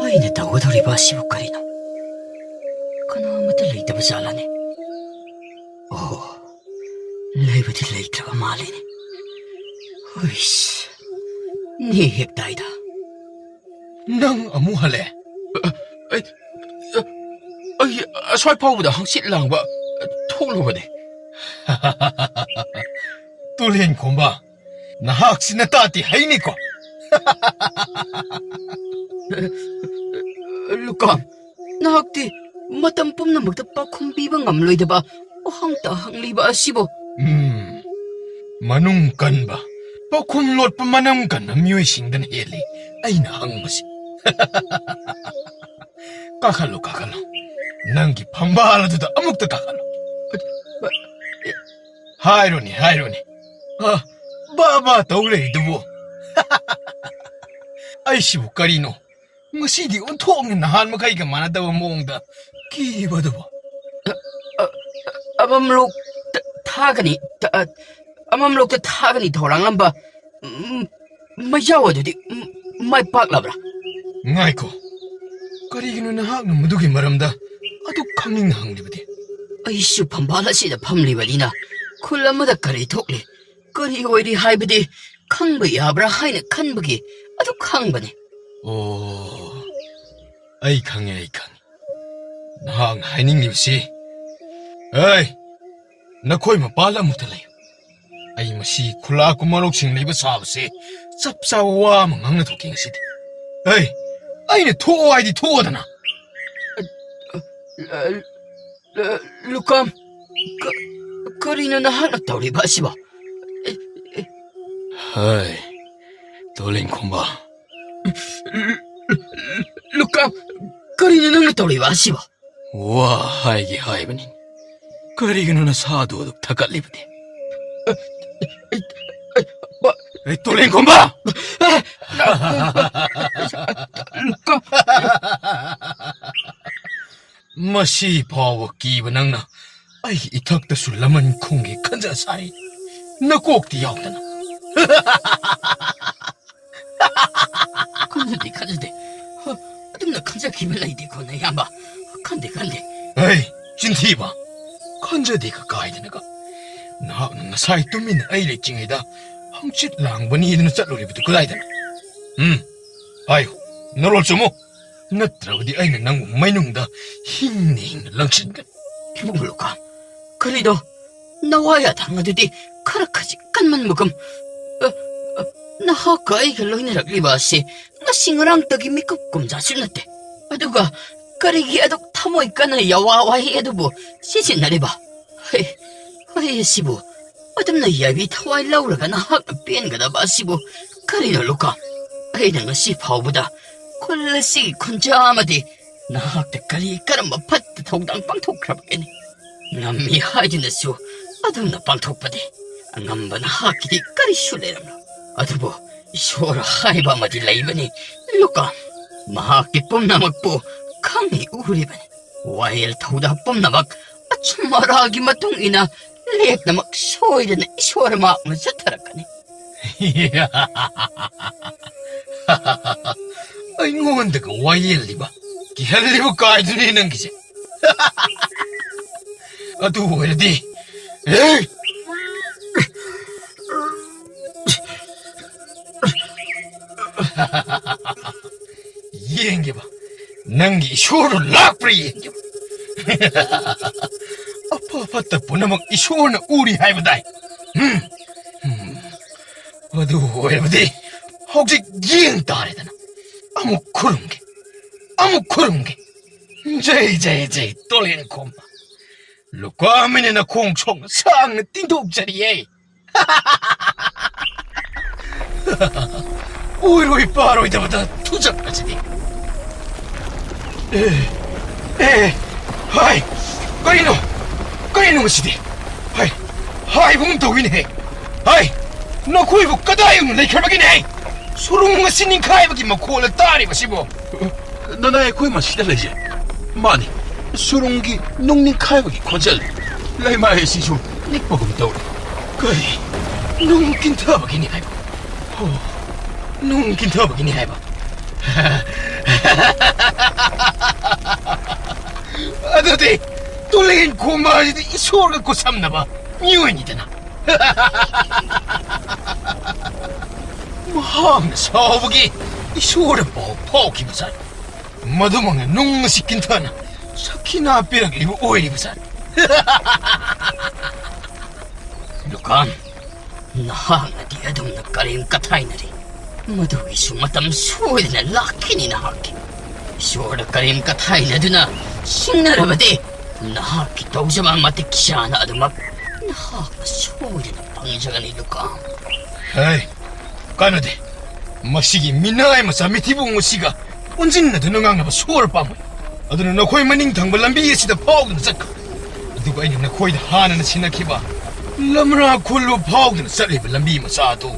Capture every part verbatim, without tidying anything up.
ꯑꯩꯅ ꯇꯧꯒꯗꯧꯔꯤꯕ ꯑꯁꯤꯕꯨ ꯀꯔꯤꯅꯣ? ꯀꯅꯥ ꯑꯃꯠꯇ ꯂꯩꯇꯕ ꯖꯥꯠꯂꯅꯦ? ꯑꯣ, ꯂꯩꯕꯗꯤ ꯂꯩꯇ꯭ꯔꯕ ꯃꯥꯜꯂꯤꯅꯦ꯫ ꯍꯨꯏꯁ, ꯅꯦ ꯍꯦꯛ ꯇꯥꯏꯗ꯫ ꯅꯪ ꯑꯃꯨꯛ ꯍꯜꯂꯦ? ꯑꯩ, ꯑꯩ ꯑꯁ꯭ꯋꯥꯏ ꯐꯥꯎꯕꯗ ꯍꯪꯆꯤꯠ ꯂꯥꯡꯕ ꯊꯣꯛꯂꯨꯕꯅꯦ꯫ ꯇꯨꯂꯦꯟ ꯈꯣꯝꯕ, ꯅꯍꯥꯛꯁꯤ ꯅꯇꯥꯗꯤ ꯍꯩꯅꯤꯀꯣ꯫ ꯂꯨꯀꯥꯝ, ꯅꯍꯥꯛꯇꯤ ꯃꯇꯝ ꯄꯨꯝꯅꯃꯛꯇ ꯄꯥꯎꯈꯨꯝ ꯄꯤꯕ ꯉꯝꯂꯣꯏꯗꯕ ꯋꯥꯍꯪꯇ ꯍꯪꯂꯤꯕ ꯑꯁꯤꯕꯨ? ꯎꯝ, ꯃꯅꯨꯡ ꯀꯟꯕ, ꯄꯥꯎꯈꯨꯝ ꯂꯣꯠꯄ ꯃꯅꯝ ꯀꯟꯕ ꯃꯤꯑꯣꯏꯁꯤꯡꯗꯅ ꯍꯦꯜꯂꯤ ꯑꯩꯅ ꯍꯪꯕꯁꯤ꯫ ꯀꯥꯈꯠꯂꯨ, ꯀꯥꯈꯠꯂꯨ꯫ ꯅꯪꯒꯤ ꯐꯝꯕꯥꯜ ꯑꯗꯨꯗ ꯑꯃꯨꯛꯇ ꯀꯥꯈꯠꯂꯨ꯫ ꯍꯥꯏꯔꯣꯅꯦ, ꯍꯥꯏꯔꯣꯅꯦ꯫ ꯑ, ꯕꯥ ꯕꯥ ꯇꯧ ꯂꯩꯗꯨꯕꯨ꯫ ꯑꯩꯁꯤꯕꯨ ꯀꯔꯤꯅꯣ? ꯉꯁꯤꯗꯤ ꯑꯣꯟꯊꯣꯛꯅ ꯅꯍꯥꯟ ꯃꯈꯩꯒ ꯃꯥꯟꯅꯗꯕ ꯃꯑꯣꯡꯗ ꯀꯤꯕꯗꯨꯕꯨ꯫ ꯑ, ꯑ, ꯑꯃꯝꯂꯣꯛꯇ ꯊꯥꯒꯅꯤ, ꯇ-, ꯑ, ꯑꯃꯝꯂꯣꯛꯇ ꯊꯥꯒꯅꯤ ꯊꯧꯔꯥꯡꯂꯝꯕ, ꯎꯝ, ꯃꯩꯖꯥꯎ ꯑꯗꯨꯗꯤ, ꯎꯝ, ꯃꯥꯏ ꯄꯥꯛꯂꯕ꯭ꯔꯥ? ꯉꯥꯏꯈꯣ, ꯀꯔꯤꯒꯤꯅꯣ ꯅꯍꯥꯛꯅ ꯃꯗꯨꯒꯤ ꯃꯔꯝꯗ ꯑꯗꯨꯛ ꯈꯪꯅꯤꯡꯅ ꯍꯪꯂꯤꯕꯗꯤ? ꯑꯩꯁꯨ ꯐꯝꯕꯥꯜ ꯑꯁꯤꯗ ꯐꯝꯂꯤꯕꯅꯤꯅ ꯈꯨꯜ ꯑꯃꯗ ꯀꯔꯤ ꯊꯣꯛꯂꯤ, ꯀꯔꯤ ꯑꯣꯏꯔꯤ ꯍꯥꯏꯕꯗꯤ ꯈꯪꯕ ꯌꯥꯕ꯭ꯔꯥ ꯍꯥꯏꯅ ꯈꯟꯕꯒꯤ ꯑꯗꯨ ꯈꯪꯕꯅꯤ꯫ ꯑꯣ, ꯑꯩ ꯈꯪꯉꯦ, ꯑꯩ ꯈꯪꯉꯦ꯫ ꯅꯍꯥꯛꯅ ꯍꯥꯏꯅꯤꯡꯂꯤꯕꯁꯤ, ꯑꯩ, ꯅꯈꯣꯏ ꯃꯄꯥꯜ ꯑꯃꯨꯛꯇ ꯂꯩꯌꯨ꯫ ꯑꯩ ꯃꯁꯤ ꯈꯨꯂꯥ ꯀꯨꯝꯃꯔꯣꯛꯁꯤꯡ ꯂꯩꯕ ꯁꯥꯕꯁꯦ ꯆꯞ ꯆꯥꯕ ꯋꯥ ꯑꯃ ꯉꯥꯡꯅꯊꯣꯛꯀꯦ ꯉꯁꯤꯗꯤ꯫ ꯑꯩ, ꯑꯩꯅ ꯊꯣꯛꯑꯣ ꯍꯥꯏꯗꯤ ꯊꯣꯛꯑꯣꯗꯅ꯫ ꯑ, ꯑ, ꯑ, ꯂꯨꯀꯥꯝ, ꯀ-, ꯀꯔꯤꯅꯣ ꯅꯍꯥꯛꯅ ꯇꯧꯔꯤꯕ ꯑꯁꯤꯕꯣ? ꯍꯥꯏ, ꯇꯣꯂꯦꯟ ꯈꯣꯝꯕ꯫ ꯂꯨꯀꯥꯝ, ꯀꯔꯤꯅꯣ ꯅꯪꯅ ꯇꯧꯔꯤꯕ ꯑꯁꯤꯕꯣ? ꯋꯥ ꯍꯥꯏꯒꯦ ꯍꯥꯏꯕꯅꯤ꯫ ꯀꯔꯤꯒꯤꯅꯣ ꯅꯁꯥꯗꯨ ꯑꯗꯨꯛ ꯊꯛꯀꯠꯂꯤꯕꯗꯤ? ꯕ-, ꯑꯩ ꯇꯣꯂꯦꯟ ꯈꯣꯝꯕ! ꯂꯨꯀꯥꯝ! ꯃꯁꯤ ꯐꯥꯎꯕ ꯀꯤꯕ ꯅꯪꯅ ꯑꯩꯒꯤ ꯏꯊꯛꯇꯁꯨ ꯂꯃꯟ ꯈꯨꯝꯒꯦ ꯈꯟꯖ ꯁꯥꯔꯤ꯫ ꯅꯀꯣꯛꯇꯤ ꯌꯥꯎꯗꯅ꯫ ꯈꯟꯖꯗꯦ, ꯈꯟꯖꯗꯦ꯫ ꯈꯟꯖꯈꯤꯕ ꯂꯩꯇꯦꯀꯣ, ꯅꯌꯥꯝꯕ꯫ ꯈꯟꯗꯦ, ꯈꯟꯗꯦ꯫ ꯍꯩ, ꯆꯤꯟꯊꯤꯕ! ꯈꯟꯖꯗꯦꯒ ꯀꯥꯏꯗꯅꯒ꯫ ꯅꯍꯥꯛꯅ ꯉꯁꯥꯏ ꯇꯨꯃꯤꯟꯅ ꯑꯩ ꯂꯩꯇ꯭ꯔꯤꯉꯩꯗ ꯍꯪꯆꯤꯠ ꯂꯥꯡꯕꯅꯤꯗꯅ ꯆꯠꯂꯨꯔꯤꯕꯗꯨ ꯀꯗꯥꯏꯗꯅꯣ? ꯎꯝ, ꯍꯥꯏꯌꯨ, ꯅꯔꯣꯜ ꯆꯨꯝꯃꯨ꯫ ꯅꯠꯇ꯭ꯔꯕꯗꯤ ꯑꯩꯅ ꯅꯪꯕꯨ ꯃꯩꯅꯨꯡꯗ ꯍꯤꯡꯅ ꯍꯤꯡꯅ ꯂꯪꯁꯤꯟꯒꯅꯤ꯫ ꯏꯕꯨꯡꯉꯣ ꯂꯨꯀꯥ, ꯀꯔꯤꯅꯣ? ꯅꯋꯥ ꯌꯥꯊꯪ ꯑꯗꯨꯗꯤ ꯈꯔ ꯈꯖꯤꯛ ꯀꯟꯃꯟꯕꯒꯨꯝ꯫ ꯑ, ꯑ, ꯅꯍꯥꯛꯀ ꯑꯩꯒ ꯂꯣꯏꯅꯔꯛꯂꯤꯕ ꯑꯁꯤ ꯉꯁꯤ ꯉꯔꯥꯡꯇꯒꯤ ꯃꯤꯀꯨꯞ ꯀꯨꯝꯖꯥꯁꯨ ꯅꯠꯇꯦ꯫ ꯑꯗꯨꯒ ꯀꯔꯤꯒꯤ ꯑꯗꯨꯛ ꯊꯃꯣꯏ ꯀꯟꯅ ꯌꯥꯋꯥ ꯋꯥꯍꯩ ꯑꯗꯨꯕꯨ ꯁꯤꯖꯤꯟꯅꯔꯤꯕ? ꯍꯩ, ꯍꯩ ꯑꯁꯤꯕꯨ ꯑꯗꯨꯝꯅ ꯌꯥꯏꯕꯤ ꯊꯋꯥꯏ ꯂꯧꯔꯒ ꯅꯍꯥꯛꯅ ꯄꯦꯟꯒꯗꯕ ꯑꯁꯤꯕꯨ ꯀꯔꯤꯅꯣ, ꯂꯨꯀꯥ? ꯑꯩꯅ ꯉꯁꯤ ꯐꯥꯎꯕꯗ ꯈꯨꯜ ꯑꯁꯤꯒꯤ ꯈꯨꯟꯖꯥ ꯑꯃꯗꯤ ꯅꯍꯥꯛꯇ ꯀꯔꯤ ꯀꯔꯝꯕ ꯐꯠꯇ ꯊꯧꯗꯥꯡ ꯄꯥꯡꯊꯣꯛꯈ꯭ꯔꯕꯒꯦꯅꯦ? ꯉꯝꯃꯤ ꯍꯥꯏꯗꯨꯅꯁꯨ ꯑꯗꯨꯝꯅ ꯄꯥꯡꯊꯣꯛꯄꯗꯤ ꯑꯉꯝꯕ ꯅꯍꯥꯛꯀꯤꯗꯤ ꯀꯔꯤꯁꯨ ꯂꯩꯔꯝꯂꯣꯏ꯫ ꯑꯗꯨꯕꯨ ꯏꯁꯣꯔ ꯍꯥꯏꯕ ꯑꯃꯗꯤ ꯂꯩꯕꯅꯤ, ꯂꯨꯀꯥ꯫ ꯃꯍꯥꯛꯇꯤ ꯄꯨꯝꯅꯃꯛꯄꯨ ꯈꯪꯏ ꯎꯔꯤꯕꯅꯤ꯫ ꯋꯥꯌꯦꯜ ꯊꯧꯗꯥ ꯄꯨꯝꯅꯃꯛ ꯑꯆꯨꯝ ꯑꯔꯥꯜꯒꯤ ꯃꯇꯨꯡ ꯏꯟꯅ ꯂꯦꯞꯅꯃꯛ ꯁꯣꯏꯗꯅ ꯏꯁꯣꯔ ꯃꯍꯥꯛꯅ ꯆꯠꯊꯔꯛꯀꯅꯤ꯫ ꯑꯩꯉꯣꯟꯗꯒ ꯋꯥꯌꯦꯜꯂꯤꯕ, ꯀꯤꯍꯜꯂꯤꯕ ꯀꯥꯏꯗꯨꯅꯤ ꯅꯪꯒꯤꯁꯦ꯫ ꯑꯗꯨ ꯑꯣꯏꯔꯗꯤ, ꯑꯦ! ꯌꯦꯡꯒꯦꯕ, ꯅꯪꯒꯤ ꯏꯁꯣꯔꯗꯨ ꯂꯥꯛꯄ꯭ꯔꯥ ꯌꯦꯡꯒꯦꯕ꯫ ꯑꯐ ꯐꯠꯇ ꯄꯨꯝꯅꯃꯛ ꯏꯁꯣꯔꯅ ꯎꯔꯤ ꯍꯥꯏꯕꯗꯥꯏ? ꯎꯝ, ꯎꯝ, ꯑꯗꯨ ꯑꯣꯏꯔꯕꯗꯤ ꯍꯧꯖꯤꯛ ꯌꯦꯡ ꯇꯥꯔꯦꯗꯅ꯫ ꯑꯃꯨꯛ ꯈꯨꯔꯨꯝꯒꯦ, ꯑꯃꯨꯛ ꯈꯨꯔꯨꯝꯒꯦ꯫ ꯖꯩ, ꯖꯩ, ꯖꯩ, ꯇꯣꯂꯦꯟ ꯈꯣꯝꯕ꯫ ꯂꯨꯀꯥ ꯑꯃꯅ ꯅꯈꯣꯡ ꯁꯣꯛꯅ ꯁꯥꯡꯅ ꯇꯤꯡꯊꯣꯛꯆꯔꯤꯌꯦ꯫ ꯑꯣꯏꯔꯣꯏ ꯄꯥꯔꯣꯏꯗꯕꯗ ꯊꯨꯖꯛ ꯑꯁꯤꯗꯤ꯫ ꯑꯦ, ꯑꯦ, ꯍꯥꯏ, ꯀꯔꯤꯅꯣ? ꯀꯔꯤꯅꯣ ꯃꯁꯤꯗꯤ? ꯍꯥꯏ, ꯍꯥꯏꯕꯒꯨꯝ ꯇꯧꯏꯅꯦꯍꯦ꯫ ꯍꯥꯏ, ꯅꯈꯣꯏꯕꯨ ꯀꯗꯥꯏ ꯌꯧꯅ ꯂꯩꯈ꯭ꯔꯕꯒꯦꯅꯦ? ꯁꯨꯔꯨꯡ ꯑꯁꯤ ꯅꯤꯡꯈꯥꯏꯕꯒꯤ ꯃꯈꯣꯜꯂ ꯇꯥꯔꯤꯕꯁꯤꯕꯣ? ꯅꯅꯥꯏ ꯑꯩꯈꯣꯏ ꯃꯁꯤꯗ ꯂꯩꯖꯩ꯫ ꯃꯥꯅꯤ, ꯁꯨꯔꯨꯡꯒꯤ ꯅꯨꯡ ꯅꯤꯡꯈꯥꯏꯕꯒꯤ ꯈꯣꯟꯖꯦꯜ꯫ ꯂꯩꯃꯥꯏ ꯑꯁꯤꯁꯨ ꯅꯤꯛꯄꯒꯨꯝ ꯇꯧꯔꯤ꯫ ꯀꯔꯤ? ꯅꯨꯡ ꯀꯤꯟꯊꯕꯒꯤꯅꯤ ꯍꯥꯏꯕ? ꯑꯣ, ꯅꯨꯡ ꯀꯤꯟꯊꯕꯒꯤꯅꯤ ꯍꯥꯏꯕ? ꯑꯗꯨꯗꯤ ꯇꯨꯂꯦꯟ ꯈꯣꯝꯕ ꯑꯁꯤꯗꯤ ꯏꯁꯣꯔꯒ ꯈꯨꯠꯁꯝꯅꯕ ꯃꯤꯑꯣꯏꯅꯤꯗꯅ꯫ ꯃꯍꯥꯛꯅ ꯁꯥꯎꯕꯒꯤ ꯏꯁꯣꯔꯗ ꯄꯥꯎ ꯐꯥꯎꯈꯤꯕ ꯖꯥꯠꯅꯤ꯫ ꯃꯗꯨꯃꯛꯅ ꯅꯨꯡ ꯑꯁꯤ ꯀꯤꯟꯊꯅ ꯁꯈꯤꯅꯥ ꯄꯤꯔꯛꯂꯤꯕ ꯑꯣꯏꯔꯤꯕ ꯖꯥꯠꯅꯤ꯫ ꯂꯨꯀꯥꯟ, ꯅꯍꯥꯛꯅꯗꯤ ꯑꯗꯨꯝꯅ ꯀꯔꯦꯝ ꯀꯊꯥꯏꯅꯔꯤ꯫ ꯃꯗꯨꯒꯤꯁꯨ ꯃꯇꯝ ꯁꯣꯏꯗꯅ ꯂꯥꯛꯈꯤꯅꯤ ꯅꯍꯥꯛꯀꯤ꯫ ꯏꯁꯣꯔꯗ ꯀꯔꯦꯝ ꯀꯊꯥꯏꯅꯗꯨꯅ ꯁꯤꯡꯅꯔꯕꯗꯤ ꯅꯍꯥꯛꯀꯤ ꯇꯧꯖꯕ ꯃꯇꯤꯛ ꯆꯥꯅ ꯑꯗꯨꯃꯛ ꯅꯍꯥꯛꯅ ꯁꯣꯏꯗꯅ ꯐꯪꯖꯒꯅꯤ ꯂꯨꯀꯥꯟ꯫ ꯍꯦ, ꯀꯥꯟꯅꯗꯦ꯫ ꯃꯁꯤꯒꯤ ꯃꯤꯅꯥꯏ ꯃꯆꯥ ꯃꯤꯊꯤꯕꯣꯡ ꯑꯁꯤꯒ ꯑꯣꯟꯁꯤꯟꯅꯗꯨꯅ ꯉꯥꯡꯅꯕ ꯁꯣꯔ ꯄꯥꯝꯃꯣꯏ꯫ ꯑꯗꯨꯅ ꯅꯈꯣꯏ ꯃꯅꯤꯡ ꯊꯪꯕ ꯂꯝꯕꯤ ꯑꯁꯤꯗ ꯐꯥꯎꯗꯨꯅ ꯆꯠꯈ꯭ꯔꯣ꯫ ꯑꯗꯨꯒ ꯑꯩꯅ ꯅꯈꯣꯏꯗ ꯍꯥꯟꯅꯅ ꯁꯤꯟꯅꯈꯤꯕ ꯂꯝꯔꯥ ꯈꯨꯜꯂꯨ ꯐꯥꯎꯗꯨꯅ ꯆꯠꯂꯤꯕ ꯂꯝꯕꯤ ꯃꯆꯥ ꯑꯗꯨ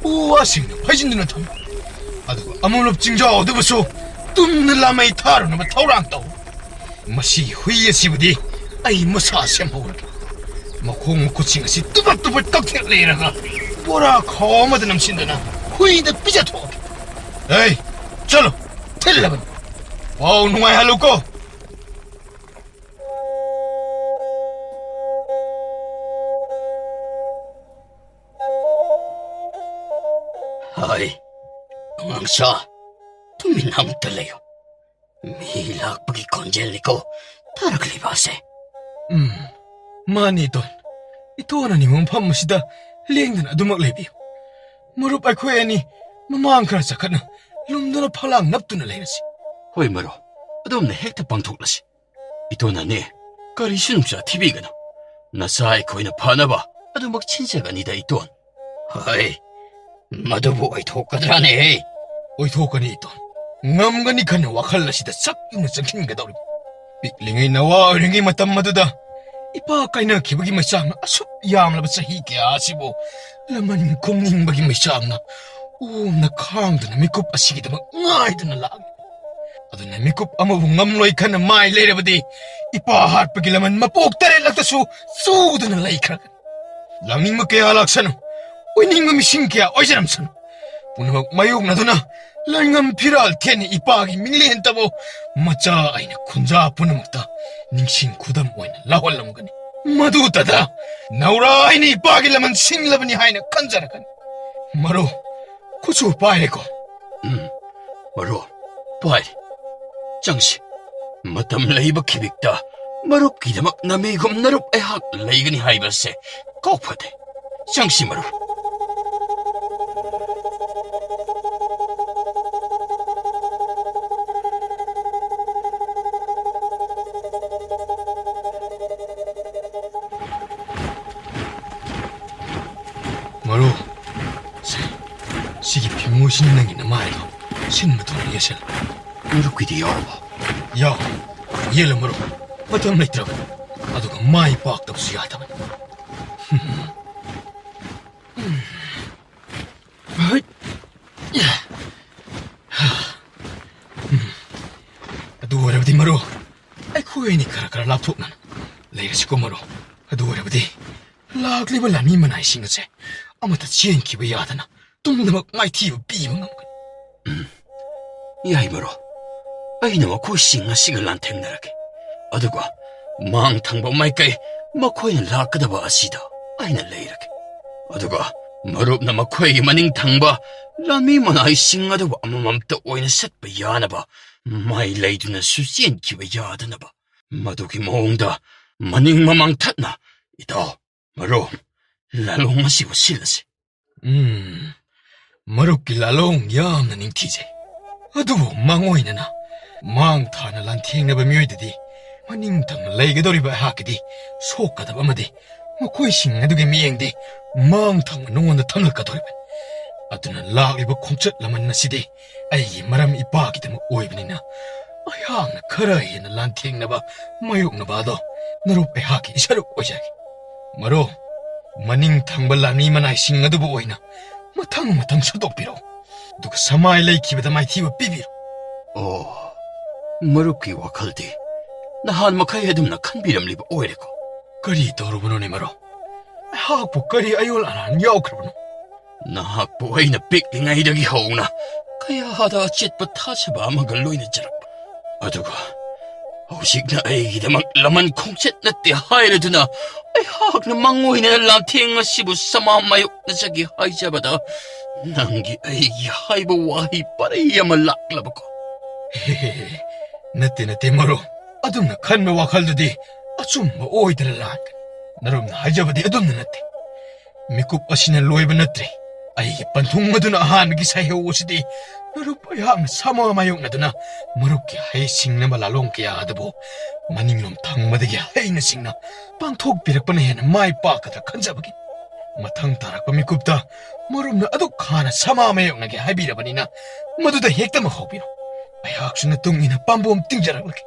ꯎ ꯋꯥꯁꯤꯡꯅ ꯐꯩꯖꯤꯟꯗꯨꯅ ꯊꯝꯃꯤ꯫ ꯑꯗꯨꯒ ꯑꯃꯨꯂꯞ ꯆꯤꯡꯖꯥꯎ ꯑꯗꯨꯕꯨꯁꯨ ꯇꯨꯝꯅ ꯂꯥꯃꯩ ꯊꯥꯔꯨꯅꯕ ꯊꯧꯔꯥꯡ ꯇꯧ꯫ ꯃꯁꯤꯒꯤ ꯍꯨꯏ ꯑꯁꯤꯕꯨꯗꯤ ꯑꯩ ꯃꯁꯥ ꯁꯦꯝꯍꯧꯔꯒꯦ꯫ ꯃꯈꯣꯡ ꯃꯈꯨꯠꯁꯤꯡ ꯑꯁꯤ ꯇꯨꯄꯠ ꯇꯨꯄꯠ ꯀꯛꯊꯠ ꯂꯩꯔꯒ ꯕꯣꯔꯥ ꯈꯥꯎ ꯑꯃꯗ ꯅꯝꯁꯤꯟꯗꯨꯅ ꯍꯨꯏꯗ ꯄꯤꯖꯊꯣꯛꯑꯒꯦ꯫ ꯑꯩ ꯆꯠꯂꯣ, ꯊꯤꯜꯂꯕꯅꯤ꯫ ꯄꯥꯎ ꯅꯨꯡꯉꯥꯏꯍꯜꯂꯨꯀꯣ꯫ ꯍꯥꯏ, ꯑꯉꯥꯡꯁꯥ, ꯇꯨꯃꯤꯟꯅ ꯑꯃꯨꯛꯇ ꯂꯩꯌꯨ꯫ ꯃꯤ ꯂꯥꯛꯄꯒꯤ ꯈꯣꯟꯖꯦꯜꯅꯤꯀꯣ ꯇꯥꯔꯛꯂꯤꯕ ꯑꯁꯦ꯫ ꯎꯝ, ꯃꯥꯅꯤ, ꯏꯇꯣꯟ꯫ ꯏꯇꯣꯟ ꯑꯅꯤ ꯃꯐꯝ ꯑꯁꯤꯗ ꯂꯦꯡꯗꯅ ꯑꯗꯨꯃꯛ ꯂꯩꯕꯤꯌꯨ꯫ ꯃꯔꯨꯞ ꯑꯩꯈꯣꯏ ꯑꯅꯤ ꯃꯃꯥꯡ ꯈꯔ ꯆꯈꯠꯅ ꯂꯨꯝꯗꯨꯅ ꯐꯂꯥꯡ ꯅꯞꯇꯨꯅ ꯂꯩꯔꯁꯤ꯫ ꯍꯣꯏ ꯃꯔꯨꯞ, ꯑꯗꯨꯝꯅ ꯍꯦꯛꯇ ꯄꯥꯡꯊꯣꯛꯂꯁꯤ꯫ ꯏꯇꯣꯟꯅꯅꯦ, ꯀꯔꯤꯁꯨ ꯅꯨꯡꯁꯥ ꯊꯤꯕꯤꯒꯅꯨ꯫ ꯅꯆꯥ ꯑꯩꯈꯣꯏꯅ ꯐꯅꯕ ꯑꯗꯨꯃꯛ ꯁꯤꯟꯖꯒꯅꯤꯗ ꯏꯇꯣꯟ꯫ ꯍꯣꯏ, ꯃꯗꯨꯕꯨ ꯑꯣꯏꯊꯣꯛꯀꯗ꯭ꯔꯥꯅꯦꯍꯦ? ꯑꯣꯏꯊꯣꯛꯀꯅꯤ ꯏꯇꯣꯟ꯫ ꯉꯝꯒꯅꯤ ꯈꯟꯅ ꯋꯥꯈꯜ ꯑꯁꯤꯗ ꯆꯞ ꯌꯨꯡꯅ ꯆꯪꯁꯤꯟꯒꯗꯧꯔꯤꯕ꯫ ꯄꯤꯛꯂꯤꯉꯩ ꯅꯋꯥ ꯑꯣꯏꯔꯤꯉꯩ ꯃꯇꯝ ꯑꯗꯨꯗ ꯏꯄꯥ ꯀꯥꯏꯅꯈꯤꯕꯒꯤ ꯃꯩꯆꯥꯛꯅ ꯑꯁꯨꯛ ꯌꯥꯝꯂꯕ ꯆꯍꯤ ꯀꯌꯥ ꯑꯁꯤꯕꯨ ꯂꯃꯟ ꯈꯨꯝꯅꯤꯡꯕꯒꯤ ꯃꯩꯆꯥꯛꯅ ꯑꯣꯝꯅ ꯈꯥꯡꯗꯨꯅ ꯃꯤꯀꯨꯞ ꯑꯁꯤꯒꯤꯗꯃꯛ ꯉꯥꯏꯗꯨꯅ ꯂꯥꯛꯂꯤ꯫ ꯑꯗꯨꯅ ꯃꯤꯀꯨꯞ ꯑꯃꯕꯨ ꯉꯝꯂꯣꯏ ꯈꯟꯅ ꯃꯥꯏ ꯂꯩꯔꯕꯗꯤ ꯏꯄꯥ ꯍꯥꯠꯄꯒꯤ ꯂꯃꯟ ꯃꯄꯣꯛ ꯇꯔꯦꯠꯂꯛꯇꯁꯨ ꯆꯨꯗꯨꯅ ꯂꯩꯈ꯭ꯔꯒꯅꯤ꯫ ꯂꯥꯛꯅꯤꯡꯕ ꯀꯌꯥ ꯂꯥꯛꯁꯅꯨ, ꯑꯣꯏꯅꯤꯡꯕ ꯃꯤꯁꯤꯡ ꯀꯌꯥ ꯑꯣꯏꯖꯔꯝꯁꯅꯨ, ꯄꯨꯝꯅꯃꯛ ꯃꯥꯌꯣꯛꯅꯗꯨꯅ ꯂꯥꯏꯉꯝ ꯐꯤꯔꯥꯜ ꯊꯦꯟꯅ ꯏꯄꯥꯒꯤ ꯃꯤꯡꯂꯦꯟꯇꯕꯨ ꯃꯆꯥ ꯑꯩꯅ ꯈꯨꯟꯖꯥ ꯄꯨꯝꯅꯃꯛꯇ ꯅꯤꯡꯁꯤꯡ ꯈꯨꯗꯝ ꯑꯣꯏꯅ ꯂꯥꯎꯍꯜꯂꯝꯒꯅꯤ꯫ ꯃꯗꯨꯇꯗ ꯅꯧꯔꯥ ꯑꯩꯅ ꯏꯄꯥꯒꯤ ꯂꯃꯟ ꯁꯤꯡꯂꯕꯅꯤ ꯍꯥꯏꯅ ꯈꯟꯖꯔꯛꯀꯅꯤ꯫ ꯃꯔꯨ, ꯈꯨꯠꯁꯨ ꯄꯥꯏꯔꯦꯀꯣ? ꯎꯝ, ꯃꯔꯨ, ꯄꯥꯏꯔꯦ꯫ ꯆꯪꯁꯤ꯫ ꯃꯇꯝ ꯂꯩꯕ ꯈꯤꯕꯤꯛꯇ ꯃꯔꯨꯞꯀꯤꯗꯃꯛ ꯅꯃꯤꯒꯨꯝ ꯅꯔꯨꯞ ꯑꯩꯍꯥꯛ ꯂꯩꯒꯅꯤ ꯍꯥꯏꯕꯁꯦ ꯀꯥꯎꯐꯗꯦ꯫ ꯆꯪꯁꯤ, ꯃꯔꯨꯞ꯫ ꯃꯔꯨ, ꯁꯦ, ꯁꯤꯒꯤ ꯐꯤꯃꯨꯁꯤꯅ ꯅꯪꯒꯤ ꯅꯃꯥꯏꯗꯣ ꯁꯤꯟꯕ ꯊꯨꯡꯅ ꯌꯦꯁꯜꯂꯨ꯫ ꯃꯔꯨꯞꯀꯤꯗꯤ ꯌꯥꯎꯔꯕꯣ? ꯌꯥꯎ꯫ ꯌꯦꯜꯂꯨ, ꯃꯔꯨꯞ꯫ ꯃꯇꯝ ꯂꯩꯇ꯭ꯔꯕꯅꯤ꯫ ꯑꯗꯨꯒ ꯃꯥꯏ ꯄꯥꯛꯇꯕꯁꯨ ꯌꯥꯗꯕꯅꯤ꯫ ꯍꯩꯠ! ꯑꯗꯨ ꯑꯣꯏꯔꯕꯗꯤ, ꯃꯔꯨ, ꯑꯩꯈꯣꯏ ꯑꯅꯤ ꯈꯔ ꯈꯔ ꯂꯥꯞꯊꯣꯛꯅꯅ ꯂꯩꯔꯁꯤꯀꯣ, ꯃꯔꯨ꯫ ꯑꯗꯨ ꯑꯣꯏꯔꯕꯗꯤ ꯂꯥꯛꯂꯤꯕ ꯂꯥꯟꯃꯤ ꯃꯅꯥꯏꯁꯤꯡ ꯑꯁꯦ ꯑꯃꯠꯇ ꯆꯦꯟꯈꯤꯕ ꯌꯥꯗꯅ ꯇꯨꯝꯅꯃꯛ ꯃꯥꯏꯊꯤꯕ ꯄꯤꯕ ꯉꯝꯒꯅꯤ꯫ ꯎꯝ, ꯌꯥꯏ, ꯃꯔꯨ꯫ ꯑꯩꯅ ꯃꯈꯣꯏꯁꯤꯡ ꯑꯁꯤꯒ ꯂꯥꯟꯊꯦꯡꯅꯔꯒꯦ꯫ ꯑꯗꯨꯒ ꯃꯥꯡ ꯊꯪꯕ ꯃꯥꯏꯀꯩ ꯃꯈꯣꯏꯅ ꯂꯥꯛꯀꯗꯕ ꯑꯁꯤꯗ ꯑꯩꯅ ꯂꯩꯔꯒꯦ꯫ ꯑꯗꯨꯒ ꯃꯔꯨꯞꯅ ꯃꯈꯣꯏꯒꯤ ꯃꯅꯤꯡ ꯊꯪꯕ ꯂꯥꯟꯃꯤ ꯃꯅꯥꯏꯁꯤꯡ ꯑꯗꯨꯕꯨ ꯑꯃꯃꯝꯇ ꯑꯣꯏꯅ ꯆꯠꯄ ꯌꯥꯅꯕ ꯃꯥꯏ ꯂꯩꯗꯨꯅꯁꯨ ꯆꯦꯟꯈꯤꯕ ꯌꯥꯗꯅꯕ ꯃꯗꯨꯒꯤ ꯃꯑꯣꯡꯗ ꯃꯅꯤꯡ ꯃꯃꯥꯡ ꯊꯠꯅ, ꯏꯇꯥꯎ, ꯃꯔꯨꯞ, ꯂꯥꯂꯣꯡ ꯑꯁꯤꯕꯨ ꯁꯤꯜꯂꯁꯤ꯫ ꯎꯝ, ꯃꯔꯨꯞꯀꯤ ꯂꯥꯂꯣꯡ ꯌꯥꯝꯅ ꯅꯤꯡꯊꯤꯖꯩ꯫ ꯑꯗꯨꯕꯨ ꯃꯥꯡꯑꯣꯏꯅꯅ ꯃꯥꯡ ꯊꯥꯅ ꯂꯥꯟꯊꯦꯡꯅꯕ ꯃꯤꯑꯣꯏꯗꯗꯤ ꯃꯅꯤꯡ ꯊꯪꯅ ꯂꯩꯒꯗꯧꯔꯤꯕ ꯑꯩꯍꯥꯛꯀꯤꯗꯤ ꯁꯣꯛꯀꯗꯕ ꯑꯃꯗꯤ ꯃꯈꯣꯏꯁꯤꯡ ꯑꯗꯨꯒꯤ ꯃꯤꯠꯌꯦꯡꯗꯤ ꯃꯥꯡ ꯊꯪꯕ ꯅꯉꯣꯟꯗ ꯊꯝꯂꯛꯀꯗꯧꯔꯤꯕꯅꯤ꯫ ꯑꯗꯨꯅ ꯂꯥꯛꯂꯤꯕ ꯈꯣꯡꯆꯠ ꯂꯃꯟ ꯑꯁꯤꯗꯤ ꯑꯩꯒꯤ ꯃꯔꯝ ꯏꯄꯥꯒꯤꯗꯃꯛ ꯑꯣꯏꯕꯅꯤꯅ ꯑꯩꯍꯥꯛꯅ ꯈꯔ ꯍꯦꯟꯅ ꯂꯥꯟꯊꯦꯡꯅꯕ ꯃꯥꯌꯣꯛꯅꯕ ꯑꯗꯣ ꯅꯔꯨꯞ ꯑꯩꯍꯥꯛꯀꯤ ꯏꯁꯔꯨꯛ ꯑꯣꯏꯖꯒꯦ꯫ ꯃꯔꯨꯞ, ꯃꯅꯤꯡ ꯊꯪꯕ ꯂꯥꯟꯃꯤ ꯃꯅꯥꯏꯁꯤꯡ ꯑꯗꯨꯕꯨ ꯑꯣꯏꯅ ꯃꯊꯪ ꯃꯊꯪ ꯁꯟꯗꯣꯛꯄꯤꯔꯛꯎ꯫ ꯑꯗꯨꯒ ꯁꯃꯥꯏ ꯂꯩꯈꯤꯕꯗ ꯃꯥꯏꯊꯤꯕ ꯄꯤꯕꯤꯔꯣ꯫ ꯑꯣ, ꯃꯔꯨꯞꯀꯤ ꯋꯥꯈꯜꯗꯤ ꯅꯍꯥꯟ ꯃꯈꯩ ꯑꯗꯨꯝꯅ ꯈꯟꯕꯤꯔꯝꯂꯤꯕ ꯑꯣꯏꯔꯦꯀꯣ? ꯀꯔꯤ ꯇꯧꯔꯨꯕꯅꯣꯅꯦ, ꯃꯔꯨꯞ? ꯑꯩꯍꯥꯛꯄꯨ ꯀꯔꯤ ꯑꯌꯣꯜ ꯑꯔꯥꯟ ꯌꯥꯎꯈ꯭ꯔꯕꯅꯣ? ꯅꯍꯥꯛꯄꯨ ꯑꯩꯅ ꯄꯤꯛꯂꯤꯉꯩꯗꯒꯤ ꯍꯧꯅ ꯀꯌꯥꯗ ꯑꯆꯦꯠꯄ ꯊꯥꯖꯕ ꯑꯃꯒ ꯂꯣꯏꯅꯖꯔꯛꯄ꯫ ꯑꯗꯨꯒ ꯍꯧꯖꯤꯛꯅ ꯑꯩꯒꯤꯗꯃꯛ ꯂꯃꯟ ꯈꯣꯡꯆꯠ ꯅꯠꯇꯦ ꯍꯥꯏꯔꯗꯨꯅ ꯑꯩꯍꯥꯛꯅ ꯃꯥꯡꯑꯣꯏꯅꯅ ꯂꯥꯟꯊꯦꯡ ꯑꯁꯤꯕꯨ ꯁꯃꯥ ꯃꯥꯌꯣꯛꯅꯖꯒꯦ ꯍꯥꯏꯖꯕꯗ ꯅꯪꯒꯤ ꯑꯩꯒꯤ ꯍꯥꯏꯕ ꯋꯥꯍꯩ ꯄꯔꯩ ꯑꯃ ꯂꯥꯛꯂꯕꯀꯣ꯫ ꯍꯦ, ꯍꯦ, ꯍꯦ, ꯅꯠꯇꯦ, ꯅꯠꯇꯦ, ꯃꯔꯨꯞ꯫ ꯑꯗꯨꯝꯅ ꯈꯟꯕ ꯋꯥꯈꯜꯗꯨꯗꯤ ꯑꯆꯨꯝꯕ ꯑꯣꯏꯗꯅ ꯂꯥꯛꯀꯅꯤ꯫ ꯅꯔꯨꯞꯅ ꯍꯥꯏꯖꯕꯗꯤ ꯑꯗꯨꯝꯅ ꯅꯠꯇꯦ꯫ ꯃꯤꯀꯨꯞ ꯑꯁꯤꯅ ꯂꯣꯏꯕ ꯅꯠꯇ꯭ꯔꯤ꯫ ꯑꯩꯒꯤ ꯄꯟꯊꯨꯡ ꯑꯗꯨꯅ ꯑꯍꯥꯟꯕꯒꯤ ꯁꯩꯍꯧ ꯑꯁꯤꯗꯤ ꯃꯔꯨꯞ ꯑꯩꯍꯥꯛꯅ ꯁꯃꯥ ꯃꯥꯌꯣꯛꯅꯗꯨꯅ ꯃꯔꯨꯞꯀꯤ ꯍꯩ ꯁꯤꯡꯅꯕ ꯂꯥꯂꯣꯡ ꯀꯌꯥ ꯑꯗꯨꯕꯨ ꯃꯅꯤꯡꯂꯣꯝ ꯊꯪꯕꯗꯒꯤ ꯍꯩꯅ ꯁꯤꯡꯅ ꯄꯥꯡꯊꯣꯛꯄꯤꯔꯛꯄꯅ ꯍꯦꯟꯅ ꯃꯥꯏ ꯄꯥꯛꯀꯗ꯭ꯔꯥ ꯈꯟꯖꯕꯒꯤꯅꯤ꯫ ꯃꯊꯪ ꯇꯥꯔꯛꯄ ꯃꯤꯀꯨꯞꯇ ꯃꯔꯨꯞꯅ ꯑꯗꯨꯛ ꯍꯥꯟꯅ ꯁꯃꯥ ꯃꯥꯌꯣꯛꯅꯒꯦ ꯍꯥꯏꯕꯤꯔꯕꯅꯤꯅ ꯃꯗꯨꯗ ꯍꯦꯛꯇꯃꯛ ꯍꯧꯕꯤꯔꯣ꯫ ꯑꯩꯍꯥꯛꯁꯨ ꯅꯇꯨꯡ ꯏꯟꯅ ꯄꯥꯝꯕꯣꯝ ꯇꯤꯡꯖꯔꯛꯂꯒꯦ꯫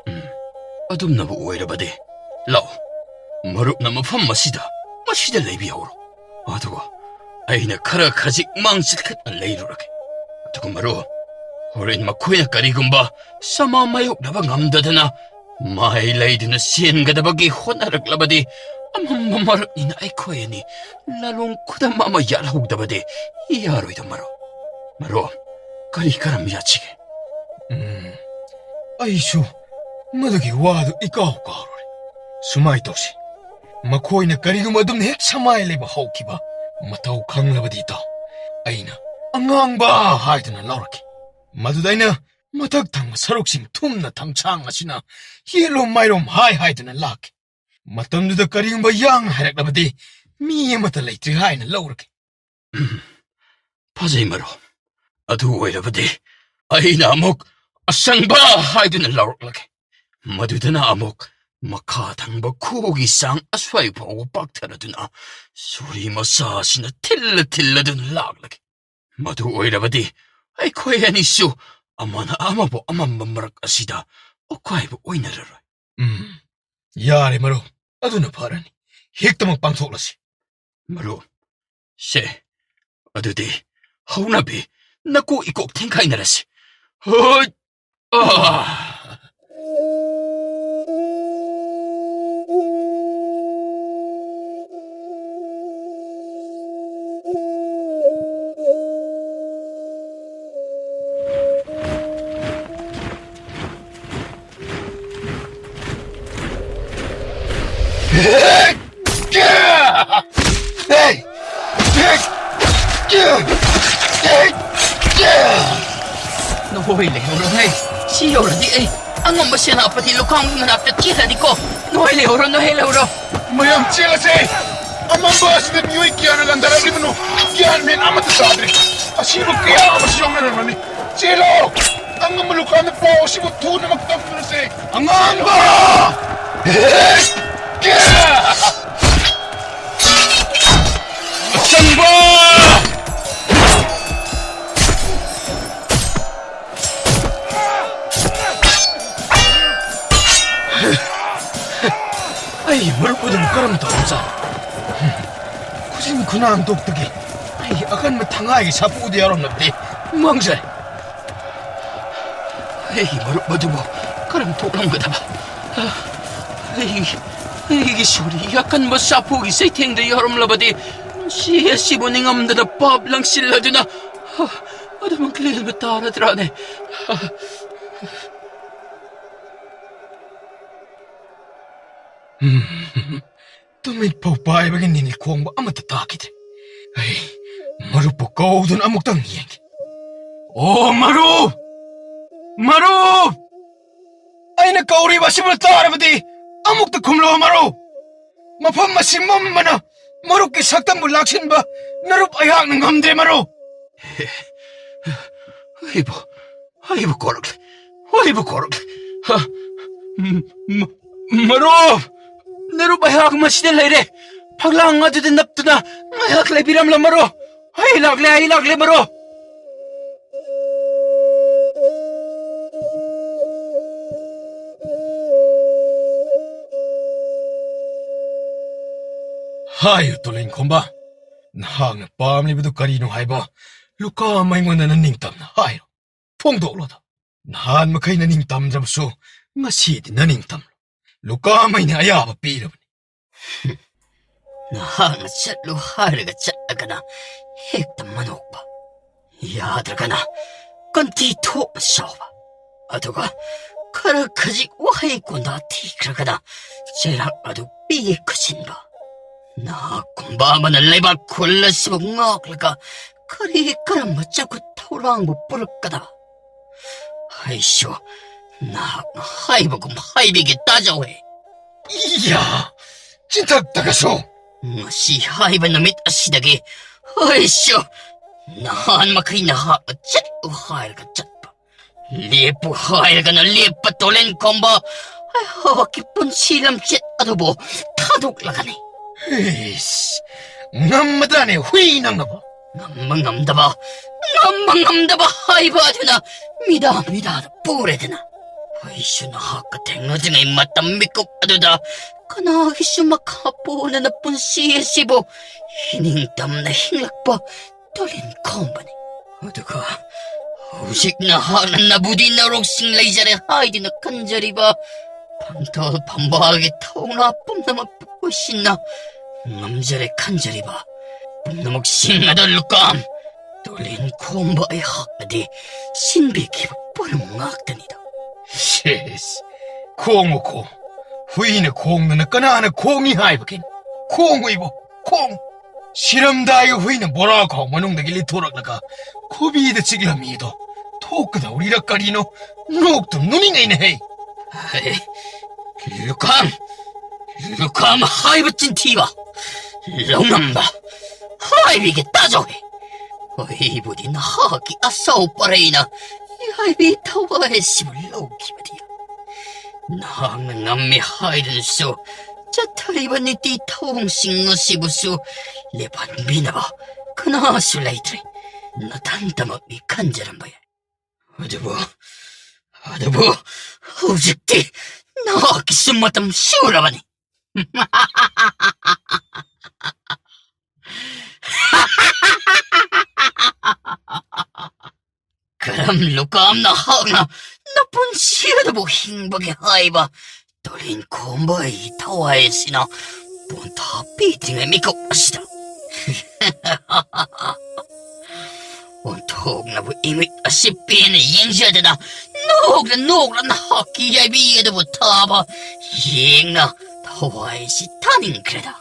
ꯎꯝ, ꯑꯗꯨꯝꯅꯕꯨ ꯑꯣꯏꯔꯕꯗꯤ, ꯂꯥꯛꯑꯣ, ꯃꯔꯨꯞꯅ ꯃꯐꯝ ꯑꯁꯤꯗ, ꯃꯁꯤꯗ ꯂꯩꯕꯤꯍꯧꯔꯣ꯫ ꯑꯗꯨꯒ ꯑꯩꯅ ꯈꯔ ꯈꯖꯤꯛ ꯃꯥꯡ ꯆꯠꯈꯠꯅ ꯂꯩꯔꯨꯔꯒꯦ꯫ ꯑꯗꯨꯒ ꯃꯔꯨꯞ, ꯍꯣꯔꯦꯟ ꯃꯈꯣꯏꯅ ꯀꯔꯤꯒꯨꯝꯕ ꯁꯃꯥ ꯃꯥꯌꯣꯛꯅꯕ ꯉꯝꯗꯗꯅ ꯃꯥꯏ ꯂꯩꯗꯨꯅ ꯆꯦꯟꯒꯗꯕꯒꯤ ꯍꯣꯠꯅꯔꯛꯂꯕꯗꯤ, ꯑꯃꯝꯕ ꯃꯔꯛꯅꯤꯅ ꯑꯩꯈꯣꯏ ꯑꯅꯤ ꯂꯥꯂꯣꯡ ꯈꯨꯗꯝ ꯑꯃ ꯌꯥꯠꯍꯧꯗꯕꯗꯤ ꯌꯥꯔꯣꯏꯗ ꯃꯔꯨꯞ꯫ ꯃꯔꯨꯞ, ꯀꯔꯤ ꯀꯔꯝ ꯌꯥꯠꯁꯤꯒꯦ? ꯎꯝ, ꯑꯩꯁꯨ ꯃꯗꯨꯒꯤ ꯋꯥꯗꯨ ꯏꯀꯥꯎ ꯀꯥꯎꯔꯨꯔꯦ꯫ ꯁꯨꯃꯥꯏ ꯇꯧꯁꯤ, ꯃꯈꯣꯏꯅ ꯀꯔꯤꯒꯨꯝꯕ ꯑꯗꯨꯝꯅ ꯍꯦꯛ ꯁꯃꯥꯏ ꯂꯩꯕ ꯍꯧꯈꯤꯕ ꯃꯇꯧ ꯈꯪꯂꯕꯗꯤ ꯇꯥꯎ, ꯑꯩꯅ ꯑꯉꯥꯡꯕ ꯍꯥꯏꯗꯨꯅ ꯂꯧꯔꯛꯀꯦ꯫ ꯃꯗꯨꯗ ꯑꯩꯅ ꯃꯊꯛ ꯊꯪꯕ ꯁꯔꯨꯛꯁꯤꯡ ꯊꯨꯝꯅ ꯊꯪꯁꯥꯡ ꯑꯁꯤꯅ ꯌꯦꯠꯂꯣꯝ ꯃꯥꯏꯔꯣꯝ ꯍꯥꯏ ꯍꯥꯏꯗꯨꯅ ꯂꯥꯛꯀꯦ꯫ ꯃꯇꯝꯗꯨꯗ ꯀꯔꯤꯒꯨꯝꯕ ꯌꯥꯡ ꯍꯥꯏꯔꯛꯂꯕꯗꯤ ꯃꯤ ꯑꯃꯠꯇ ꯂꯩꯇ꯭ꯔꯦ ꯍꯥꯏꯅ ꯂꯧꯔꯒꯦ꯫ ꯎꯝ, ꯐꯖꯩ ꯃꯔꯨꯞ꯫ ꯑꯗꯨ ꯑꯣꯏꯔꯕꯗꯤ ꯑꯩꯅ ꯑꯃꯨꯛ ꯑꯁꯪꯕ ꯍꯥꯏꯗꯨꯅ ꯂꯧꯔꯛꯂꯒꯦ꯫ ꯃꯗꯨꯗꯅ ꯑꯃꯨꯛ ꯃꯈꯥ ꯊꯪꯕ ꯈꯨꯒꯤ ꯆꯥꯡ ꯑꯁ꯭ꯋꯥꯏ ꯐꯥꯎꯕ ꯄꯥꯛꯊꯔꯗꯨꯅ ꯁꯣꯔꯤ ꯃꯆꯥ ꯑꯁꯤꯅ ꯊꯤꯜꯂ ꯊꯤꯜꯂꯗꯨꯅ ꯂꯥꯛꯂꯒꯦ꯫ ꯃꯗꯨ ꯑꯣꯏꯔꯕꯗꯤ ꯑꯩꯈꯣꯏ ꯑꯅꯤꯁꯨ ꯑꯃꯅ ꯑꯃꯕꯨ ꯑꯃꯝꯕ ꯃꯔꯛ ꯑꯁꯤꯗ ꯑꯀꯥꯏꯕ ꯑꯣꯏꯅꯔꯔꯣꯏ꯫ ꯎꯝ, ꯌꯥꯔꯦ ꯃꯔꯨꯞ, ꯑꯗꯨꯅ ꯐꯔꯅꯤ꯫ ꯍꯦꯛꯇꯃꯛ ꯄꯥꯡꯊꯣꯛꯂꯁꯤ꯫ ꯃꯔꯨꯞ, ꯁꯦ, ꯑꯗꯨꯗꯤ ꯍꯧꯅꯕꯤ ꯅꯀꯣꯛ ꯏꯀꯣꯛ ꯊꯦꯡꯈꯥꯏꯅꯔꯁꯤ꯫ ꯍꯣꯏ! ꯑꯥ! ꯍꯦ! ꯍꯦ! ꯀꯦ! ꯍꯦ! ꯀꯦ! ꯅꯈꯣꯏ ꯂꯩꯍꯧꯔꯣꯍꯦ꯫ ꯁꯤ ꯌꯧꯔꯗꯤ ꯑꯩ ꯑꯉꯝꯕ ꯁꯦꯅꯥꯄꯇꯤ ꯂꯨꯈꯥꯝꯒꯤ ꯃꯅꯥꯛꯇ ꯆꯦꯜꯂꯅꯤꯀꯣ꯫ ꯅꯈꯣꯏ ꯂꯩꯍꯧꯔꯣ, ꯅꯈꯣꯏ ꯂꯩꯍꯧꯔꯣ꯫ ꯃꯌꯥꯝ ꯆꯦꯜꯂꯁꯦ꯫ ꯑꯃꯝꯕ ꯑꯁꯤꯗ ꯃꯤꯑꯣꯏ ꯀꯌꯥꯅ ꯂꯥꯟꯗꯥꯔꯛꯂꯤꯕꯅꯣ? ꯒ꯭ꯌꯥꯟ ꯃꯦꯟ ꯑꯃꯠꯇ ꯇꯥꯗ꯭ꯔꯦ꯫ ꯑꯁꯤꯕꯨ ꯀꯌꯥ ꯑꯃꯁꯨ ꯌꯥꯎꯅꯔꯝꯂꯅꯤ꯫ ꯆꯦꯜꯂꯣ! ꯑꯉꯝꯕ ꯂꯨꯈꯥꯝꯗ ꯄꯥꯎ ꯑꯁꯤꯕꯨ ꯊꯨꯅꯃꯛ ꯇꯝꯂꯨꯔꯁꯦ꯫ ꯑꯉꯝꯕ! ꯑꯆꯪꯕ! ꯑꯩ ꯃꯔꯨꯞ ꯑꯗꯨꯕꯨ ꯀꯔꯝ ꯇꯧꯔꯝꯖꯥꯠꯅꯣ? ꯈꯨꯖꯤꯟ ꯈꯨꯅꯥꯡ ꯇꯣꯛꯇꯒꯤ ꯑꯩ ꯑꯀꯟꯕ ꯊꯉꯥꯏꯒꯤ ꯁꯥꯐꯨꯗ ꯌꯥꯎꯔꯝꯂꯕꯗꯤ ꯃꯥꯡꯖꯔꯦ꯫ ꯑꯩꯒꯤ ꯃꯔꯨꯞ ꯑꯗꯨꯕꯨ ꯀꯔꯝ ꯊꯣꯛꯂꯝꯒꯗꯕ? ꯑꯩ, ꯑꯩꯒꯤ ꯁꯣꯔꯤ ꯑꯀꯟꯕ ꯁꯥꯐꯨꯒꯤ ꯆꯩꯊꯦꯡꯗ ꯌꯥꯎꯔꯝꯂꯕꯗꯤ ꯁꯤ ꯑꯁꯤꯕꯨ ꯅꯤꯡꯉꯝꯗꯅ ꯄꯥꯞ ꯂꯪꯁꯤꯜꯂꯗꯨꯅ ꯑꯗꯨꯃꯛ ꯂꯦꯟꯕ ꯇꯥꯔꯗ꯭ꯔꯥꯅꯦ? ꯇꯨꯃꯤꯠ ꯐꯥꯎ ꯄꯥꯏꯕꯒꯤ ꯅꯤꯜ ꯈꯣꯡꯕ ꯑꯃꯠꯇ ꯇꯥꯈꯤꯗ꯭ꯔꯦ꯫ ꯑꯩ ꯃꯔꯨꯞꯄꯨ ꯀꯧꯗꯨꯅ ꯑꯃꯨꯛꯇꯪ ꯌꯦꯡꯒꯦ꯫ ꯑꯣ, ꯃꯔꯨꯞ! ꯃꯔꯨꯞ! ꯑꯩꯅ ꯀꯧꯔꯤꯕ ꯑꯁꯤꯕꯨ ꯇꯥꯔꯕꯗꯤ ꯑꯃꯨꯛꯇ ꯈꯨꯝꯂꯣ, ꯃꯔꯨꯞ! ꯃꯐꯝ ꯑꯁꯤ ꯃꯝꯕꯅ ꯃꯔꯨꯞꯀꯤ ꯁꯛꯇꯝꯕꯨ ꯂꯥꯛꯁꯤꯟꯕ ꯅꯔꯨꯞ ꯑꯩꯍꯥꯛꯅ ꯉꯝꯗ꯭ꯔꯦ, ꯃꯔꯨꯞ! ꯑꯩꯕꯨ ꯑꯩꯕꯨ ꯀꯧꯔꯛꯂꯦ꯫ ꯑꯩꯕꯨ ꯀꯧꯔꯛꯂꯦ꯫ ꯍ? ꯃ-, ꯃ-, ꯃꯔꯨꯞ! ꯅꯔꯨꯞ ꯑꯩꯍꯥꯛ ꯃꯁꯤꯗ ꯂꯩꯔꯦ꯫ ꯐꯛꯂꯥꯡ ꯑꯗꯨꯗ ꯅꯞꯇꯨꯅ ꯉꯥꯏꯍꯥꯛ ꯂꯩꯕꯤꯔꯝꯂꯣ, ꯃꯔꯨꯞ꯫ ꯑꯩ ꯂꯥꯛꯂꯦ, ꯑꯩ ꯂꯥꯛꯂꯦ, ꯃꯔꯨꯞ꯫ ꯍꯥꯏꯌꯨ, ꯇꯨꯂꯦꯟꯈꯣꯝꯕ꯫ ꯅꯍꯥꯛꯅ ꯄꯥꯝꯂꯤꯕꯗꯨ ꯀꯔꯤꯅꯣ ꯍꯥꯏꯕ ꯂꯨꯀꯥ ꯑꯃ ꯑꯩꯉꯣꯟꯗ ꯅꯅꯤꯡꯇꯝꯅ ꯍꯥꯏꯔꯣ꯫ ꯐꯣꯡꯗꯣꯛꯂꯣꯗ꯫ ꯅꯍꯥꯟ ꯃꯈꯩ ꯅꯅꯤꯡꯇꯝꯗ꯭ꯔꯕꯁꯨ ꯉꯁꯤꯗꯤ ꯅꯅꯤꯡꯇꯝꯂꯣ꯫ ꯂꯨꯀꯥꯃꯩꯅ ꯑꯌꯥꯕ ꯄꯤꯔꯕꯅꯤ꯫ ꯅꯍꯥꯛꯅ ꯆꯠꯂꯨ ꯍꯥꯏꯔꯒ ꯆꯠꯂꯒꯅ ꯍꯦꯛꯇ ꯃꯅꯣꯛꯄ, ꯌꯥꯗ꯭ꯔꯒꯅ ꯀꯟꯊꯤ ꯊꯣꯛꯅ ꯁꯥꯎꯕ, ꯑꯗꯨꯒ ꯈꯔ ꯈꯖꯤꯛ ꯋꯥꯍꯩ ꯀꯣꯟꯗꯥ ꯊꯤꯈ꯭ꯔꯒꯅ ꯆꯩꯔꯥꯛ ꯑꯗꯨ ꯄꯤꯒꯦ ꯈꯠꯆꯤꯟꯕ꯫ ꯅꯍꯥꯛꯀꯨꯝꯕ ꯑꯃꯅ ꯂꯩꯕꯥꯛ ꯈꯨꯜ ꯑꯁꯤꯕꯨ ꯉꯥꯛꯂꯒ ꯀꯔꯤ ꯀꯔꯝꯕ ꯆꯥꯎꯈꯠ ꯊꯧꯔꯥꯡꯕꯨ ꯄꯨꯔꯛꯀꯗꯕ? ꯑꯩꯁꯨ ꯅꯍꯥꯛꯅ ꯍꯥꯏꯕꯒꯨꯝ ꯍꯥꯏꯕꯤꯒꯦ ꯇꯥꯖꯧꯍꯦ꯫ ꯏꯌꯥ! ꯆꯤꯟꯊꯛꯇꯒꯁꯨ! ꯉꯁꯤ ꯍꯥꯏꯕ ꯅꯨꯃꯤꯠ ꯑꯁꯤꯗꯒꯤ ꯑꯩꯁꯨ ꯅꯍꯥꯟ ꯃꯈꯩ ꯅꯍꯥꯛꯅ ꯆꯠꯂꯨ ꯍꯥꯏꯔꯒ ꯆꯠꯄ, ꯂꯦꯞꯄꯨ ꯍꯥꯏꯔꯒꯅ ꯂꯦꯞꯄ ꯇꯣꯂꯦꯟ ꯈꯣꯝꯕ ꯑꯩꯍꯥꯛꯀꯤ ꯄꯨꯟꯁꯤ ꯂꯝꯆꯠ ꯑꯗꯨꯕꯨ ꯊꯥꯗꯣꯛꯂꯒꯅꯤ꯫ ꯏꯁ, ꯉꯝꯃꯗ꯭ꯔꯥꯅꯦ ꯍꯨꯏ ꯅꯪꯅꯕꯣ? ꯉꯝꯕ ꯉꯝꯗꯕ, ꯉꯝꯕ ꯉꯝꯗꯕ ꯍꯥꯏꯕ ꯑꯗꯨꯅ ꯃꯤꯗꯥ ꯃꯤꯗꯥꯗ ꯄꯨꯔꯦꯗꯅ꯫ ꯑꯩꯁꯨ ꯅꯍꯥꯛꯀ ꯊꯦꯡꯅꯗ꯭ꯔꯤꯉꯩ ꯃꯇꯝ ꯃꯤꯀꯨꯞ ꯑꯗꯨꯗ ꯀꯅꯥꯒꯤꯁꯨ ꯃꯈꯥ ꯄꯣꯟꯗꯅ ꯄꯨꯟꯁꯤ ꯑꯁꯤꯕꯨ ꯏꯅꯤꯡꯇꯝꯅ ꯍꯤꯡꯂꯛꯄ ꯇꯣꯂꯦꯟ ꯈꯣꯝꯕꯅꯤ꯫ ꯑꯗꯨꯒ ꯍꯧꯖꯤꯛ ꯅꯍꯥꯛꯅ ꯅꯕꯨꯗꯤ ꯅꯔꯣꯛꯁꯤꯡ ꯂꯩꯖꯔꯦ ꯍꯥꯏꯗꯨꯅ ꯈꯟꯖꯔꯤꯕ ꯐꯝꯊꯣꯜ ꯐꯝꯕꯥꯜꯒꯤ ꯊꯧꯅꯥ ꯄꯨꯝꯅꯃꯛꯄꯨ ꯀꯣꯏꯁꯤꯟꯅ ꯉꯝꯖꯔꯦ ꯈꯟꯖꯔꯤꯕ ꯄꯨꯝꯅꯃꯛꯁꯤꯡ ꯑꯗꯨ ꯂꯨꯀꯥꯝ ꯇꯣꯂꯦꯟ ꯈꯣꯝꯕ ꯑꯩꯍꯥꯛꯅꯗꯤ ꯁꯤꯟꯕꯤꯈꯤꯕ ꯄꯣꯠꯂꯨꯝ ꯉꯥꯛꯇꯅꯤꯗꯣ꯫ ꯁꯦꯁ! ꯈꯣꯡꯉꯨ, ꯈꯣꯡꯉꯨ꯫ ꯍꯨꯏꯅ ꯈꯣꯡꯗꯅ ꯀꯅꯥꯅ ꯈꯣꯡꯉꯤ ꯍꯥꯏꯕꯒꯦ? ꯈꯣꯡꯉꯨ ꯏꯕꯣ, ꯈꯣꯡꯉꯨ꯫ ꯁꯤꯔꯝꯗꯥꯏꯒꯤ ꯍꯨꯏꯅ ꯕꯣꯔꯥ ꯈꯥꯎ ꯃꯅꯨꯡꯗꯒꯤ ꯂꯤꯠꯊꯣꯔꯛꯂꯒ ꯈꯨꯕꯤꯗ ꯆꯤꯛꯂꯝꯃꯤ ꯑꯗꯣ ꯊꯣꯛꯀꯗꯧꯔꯤꯔ ꯀꯔꯤꯅꯣ? ꯅꯣꯛꯇꯨꯝ ꯅꯣꯛꯅꯤꯡꯉꯩꯅꯦ ꯍꯦ꯫ ꯍꯦ, ꯂꯨꯀꯥꯝ, ꯂꯨꯀꯥꯝ ꯍꯥꯏꯕ ꯆꯤꯟꯊꯤꯕ, ꯂꯧꯅꯝꯕ, ꯍꯥꯏꯕꯤꯒꯦ ꯇꯥꯖꯧꯍꯦ꯫ ꯑꯩꯕꯨꯗꯤ ꯅꯍꯥꯛꯀꯤ ꯑꯆꯧ ꯄꯔꯩꯅ ꯌꯥꯏꯕꯤ ꯊꯋꯥꯏ ꯑꯁꯤꯕꯨ ꯂꯧꯈꯤꯕꯗꯤ ꯅꯍꯥꯛꯅ ꯉꯝꯃꯤ ꯍꯥꯏꯗꯨꯅꯁꯨ ꯆꯠꯊꯔꯤꯕ ꯅꯤꯇꯤ ꯊꯧꯑꯣꯡꯁꯤꯡ ꯑꯁꯤꯕꯨꯁꯨ ꯂꯦꯞꯍꯟꯕꯤꯅꯕ ꯀꯅꯥꯁꯨ ꯂꯩꯇ꯭ꯔꯦ꯫ ꯅꯊꯟꯇꯃꯛꯅꯤ ꯈꯟꯖꯔꯝꯕ ꯌꯥꯏ꯫ ꯑꯗꯨꯕꯨ, ꯑꯗꯨꯕꯨ ꯍꯧꯖꯤꯛꯇꯤ ꯅꯍꯥꯛꯀꯤꯁꯨ ꯃꯇꯝ ꯁꯨꯔꯕꯅꯤ꯫ ꯀꯔꯝ ꯂꯨꯀꯥꯝ ꯅꯍꯥꯛꯅ ꯅꯄꯨꯟꯁꯤ ꯑꯗꯨꯕꯨ ꯍꯤꯡꯕꯒꯦ ꯍꯥꯏꯕ ꯇꯣꯂꯦꯟ ꯈꯣꯝꯕ ꯑꯩꯒꯤ ꯊꯋꯥꯏ ꯑꯁꯤꯅ ꯄꯣꯟꯊꯥ ꯄꯤꯗ꯭ꯔꯤꯉꯩ ꯃꯤꯀꯨꯞ ꯑꯁꯤꯗ ꯑꯣꯟꯊꯣꯛꯅꯕ ꯏꯃꯤꯠ ꯑꯁꯤ ꯄꯦꯟꯅ ꯌꯦꯡꯖꯗꯅ ꯅꯣꯛꯅ ꯅꯣꯛꯅ ꯅꯍꯥꯛꯀꯤ ꯌꯥꯏꯕꯤ ꯑꯗꯨꯕꯨ ꯊꯥꯕ ꯌꯦꯡꯅ ꯊꯋꯥꯏ ꯑꯁꯤ ꯊꯥꯅꯤꯡꯈ꯭ꯔꯦꯗ꯫